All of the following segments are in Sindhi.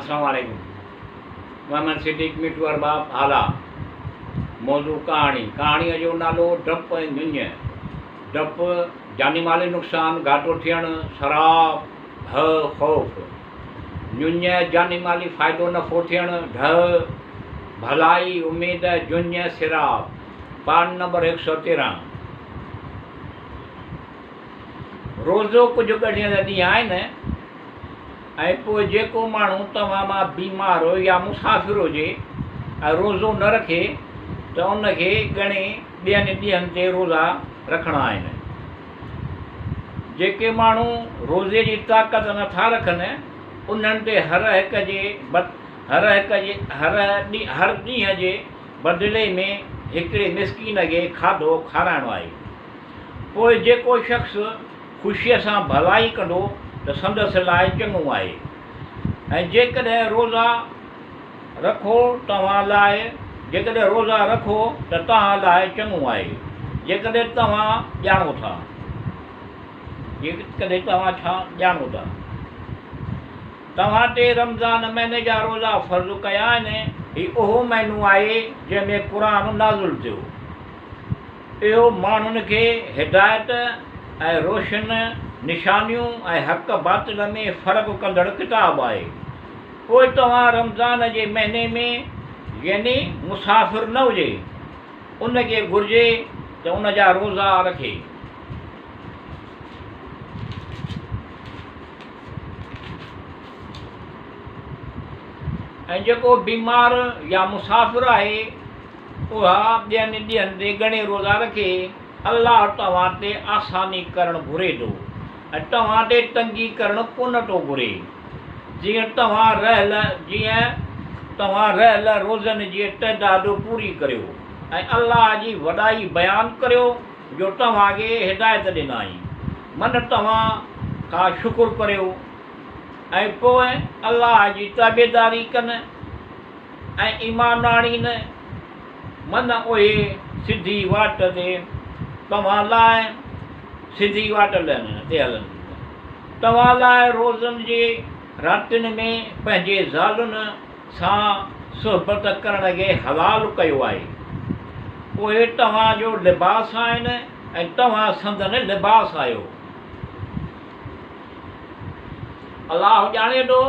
السلام عليڪم محمد صديق مٺو ارباب هالا موضوع ڪهاڻي ڪهاڻيء جو نالو ڊپ ۽ ڃڃ ڊپ جاني مالي نقصان گهاٽو ٿيڻ سراب ڀئه خوف ڃڃ جاني مالي فائدو نفعو ٿيڻ ڍء ڀلائي اميد جڃ سراب پان نمبر 113. روزو ڪجهه ڳڻيل ڏينهن آهن ۽ پوء جيڪو ماڻهو توهان مان بيمار يا مسافر هجي ۽ روزو نه رکي ته ان کي ڳڻي ٻين ڏينهن تي روزا رکڻا آهن. جيڪي ماڻهو روزي جي طاقت نه ٿا رکن انهن تي هر هڪ جي هر هڪ جي هر ڏينهن جي بدلي ۾ هڪڙي مسڪين کي کاڌو کارائڻو آهي. پوء جيڪو شخص خوشيء سان ڀلائي ڪندو ته سندس لاء چڱو آهي ۽ جيڪڏهن روزا رکو توهان لاء جيڪڏهن روزا رکو ته توهان لاء چڱو آهي جيڪڏهن توهان ڄاڻو ٿا. جيڪڏهن توهان ڇا ڄاڻو ٿا. توهان تي رمضان مهيني جا روزا فرض ڪيا آهن، هي اهو مهينو آهي جنهن ۾ قرآن نازل ٿيو. اهو ماڻهن کي هدايت ۽ روشن نشانيون ۽ حق باطل ۾ فرق ڪندڙ ڪتاب آهي. پوء توهان رمضان جي مهيني ۾ يعني مسافر نه هجي، ان کي گهرجي ته ان جا روزا رکي. ۽ جيڪو بيمار يا مسافر آهي اها ٻين ڏينهن تي ڳڻي روزا رکي، الله توهان تي آساني ڪرڻ گهري ٿو ۽ توهان تي تنگي ڪرڻ ڪونه ٿو گهري، جيئن توهان رهيل جيئن توهان رهيل روزن جي تعداد پوري ڪريو ۽ الله جي وڏائي بيان ڪريو جو توهان کي هدايت ڏنائين، من توهان ڪا شڪر ڪريو ۽ پوء الله جي تابعداري ڪن ۽ ايمان آڻين، من اهي سڌي واٽ تي توهان لاء سڌي واٽ تي هلن. توهان لاء روزن جي راتين ۾ پنهنجي زالن سان صحبت ڪرڻ کي حلال ڪيو آهي. اهي توهان جو لباس آهن ۽ توهان سندن لباس آهيو. الله ڄاڻي ٿو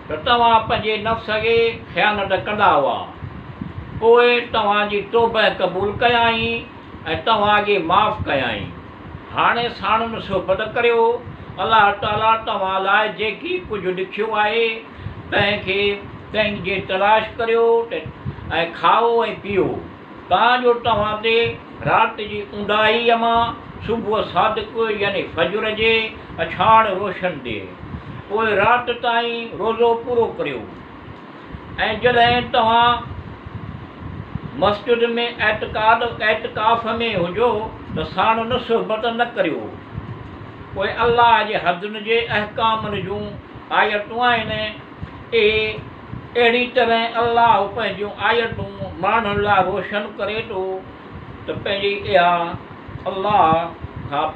ته توهان پنهنجي نفس کي خيانت ڪندا هئا، پوء توهان جي توبه قبول ڪيائين ۽ توهان کي معاف ڪيائين. هاڻي ساڻن صحبت ڪريو، الله تعاليٰ توهان لاء جيڪي ڪجهه لکيو آهي، تنهن کي تنهن جي تلاش ڪريو ۽ کائو ۽ پيئو، تان جو توهان تي رات جي اونداهيء مان صبح صادق يعني فجر جي اڇاڻ روشن ٿئي، پوء رات تائين روزو پورو ڪريو ۽ جڏهن توهان مسجد ۾ اعتقاد اعتڪاف ۾ هجو ته ساڻن صحبت نه ڪريو. پوء الله جي حدن جي احڪامن جون آيتون آهن، اهي اهڙي طرح الله پنهنجون آيتون ماڻهن لاء روشن ڪري ٿو ته پنهنجي اها الله کان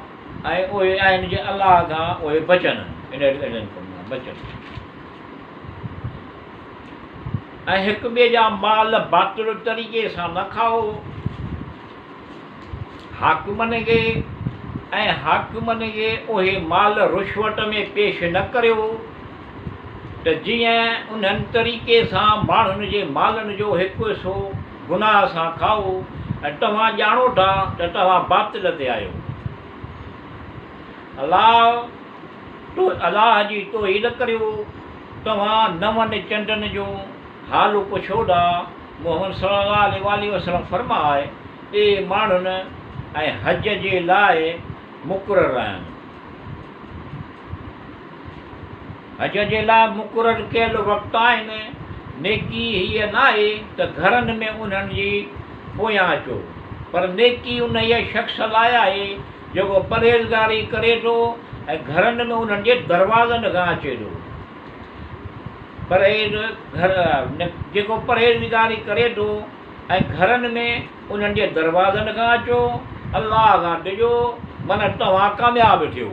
۽ اهي آهن جي الله کان اهي بچن اهڙن ڪمن کان بچن ۽ هڪ ٻئي جا مال باطل طريقي سان نه کائو. حاڪمن کي ۽ حاڪمن کي اهي مال رشوت ۾ پيش نه ڪريو ته جيئن انهن طريقي سان ماڻهن جي مالن جو هڪ حصو گناهه سان کائو ۽ توهان ڄاڻو ٿا ته توهان باطل تي آهيو. الله الله جي توحيد ڪريو، توهان نون چنڊن جو حال پڇو ٿا، محمد صلي الله عليه واٰله وسلم فرماء، اهي ماڻهن ۽ حج جي لاء مقرر آهن. حج جي لاء مقرر ڪيل وقت آهن، نيڪي هيء ناهي ته گهرن ۾ انهن جي پويان اچو، پر نيڪي انهيء شخص لاء آهي جيڪو پرهيزگاري ڪري ٿو ۽ گهرن ۾ انهن جي دروازن کان اچي ٿو. پرهيز گهر جيڪو پرهيزگاري ڪري ٿو ۽ گهرن ۾ انهن جي دروازن کان اچو، الله کان ڊڄو، من توهان ڪامياب ٿيو.